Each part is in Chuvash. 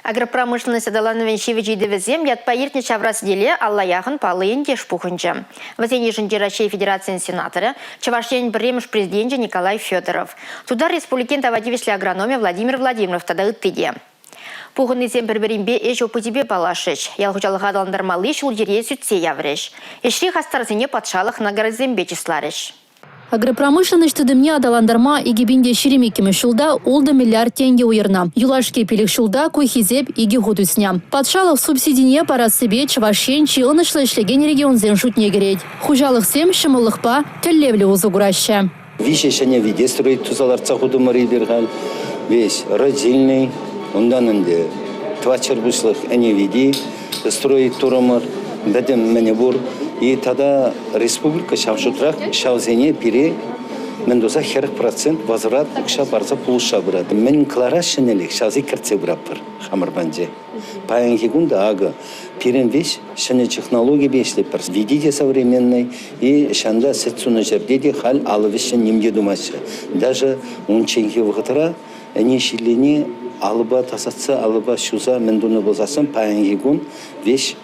Агропромышленность аталанӑвӗн ҫивӗч ыйтӑвӗсем ятпа иртнӗ ҫавра сӗтеле алла яхӑн паллӑ ентеш пухӑнчӗ. Вӗсен йышӗнче Раҫҫей Федерацийӗн сенаторӗ, Чӑваш Енӗн пӗрремӗш президенчӗ Николай Федоров, Тутар Республикин тава тивӗҫлӗ агрономӗ Владимир Владимиров тата ытти те. Пухӑннисем пӗр-пӗринпе ӗҫ опычӗпе паллашрӗҫ, ял хуҫалӑха аталантармалли ҫул-йӗре сӳтсе яврӗҫ. Ӗҫри хастарсене патшалӑх наградисемпе чысларӗҫ. Агропромышленноҫ тытӑмне аталантарма 2022 ҫулта 6 миллиард тенкӗ уйӑрнӑ. Юлашки пилӗк ҫулта ку хисеп икӗ хут ӳснӗ. Патшалӑх субсидине парассипе Чӑваш Ен чи ӑнӑҫлӑ ӗҫлекен регионсен шутне кӗрет. Хуҫалӑхсем ҫӑмӑллӑхпа тӗллевлӗ усӑ кураҫҫӗ. Виҫӗ ҫӗнӗ вите строить туса лартса хутӑмӑр эпир халь. Весь родильный, унтан ӗнтӗ тӑватҫӗр пуҫлӑх ӗне вити строить турӑмӑр, пӗтӗм мӗнӗ пур. И тата республика ҫав шутрах ҫавсене пире мӗн туса 40% возврат укҫа парса пулӑшса пырать. Мӗн кӑларас ҫӗнӗлӗх, ҫавсене кӗртсе пыратпӑр хамӑр патӗнче. Паянхи кун та акӑ пирӗн веҫ ҫӗнӗ технологипе ӗҫлетпӗр. Вити те современный, и ҫанта сӗт сунӑ ҫӗрте те халь алӑ вӗҫҫӗн ним те тумаҫҫӗ. Даже унчченхи вӑхӑтра ӗне ҫиллине алӑпа тасатса, алӑпа ҫуса мӗн тунӑ пулсассӑн паянхи кун веҫ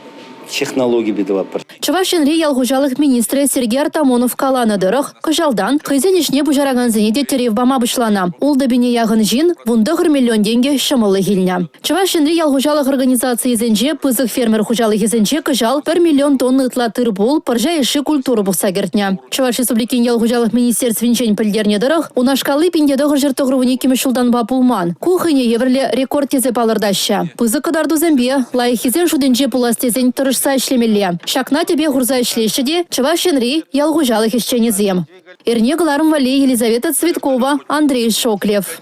технологипе тӑватпӑр. Чӑваш Енри ял хуҫалӑх министрӗ Сергей Артамонов каланӑ тӑрӑх, кӑҫалтан хӑйсен ӗҫне пуҫаракансене те тӗрев пама пуҫланӑ. Ултӑ пине яхӑн ҫын 19 миллион тенкӗ ҫӑмӑллӑх илнӗ. Чӑваш Енри ял хуҫалӑх организацийӗсенче пысӑк фермер хуҫалӑхӗсенче кӑҫал пӗр миллион тонна ытла тыр-пул, пӑрҫа йышши культура пухса кӗртнӗ. Чӑваш Республикин ял хуҫалӑх министерствинчен пӗлтернӗ тӑрӑх, унашкалли 1992 ҫултанпа пулман. Ку хӑйне евӗрлӗ рекорд тесе палӑртаҫҫӗ. Пысӑк кӑтартусемпе лайӑххисен шутӗнче пулас тесен тӑрӑшса ӗҫлемелле. Ҫакна тӗпе хурса ӗҫлеҫҫӗ те Чӑваш Енри ял хуҫалӑх ӗҫченӗсем. Эрне кӑларӑм валли Елизавета Цветкова, Андрей Шоклев.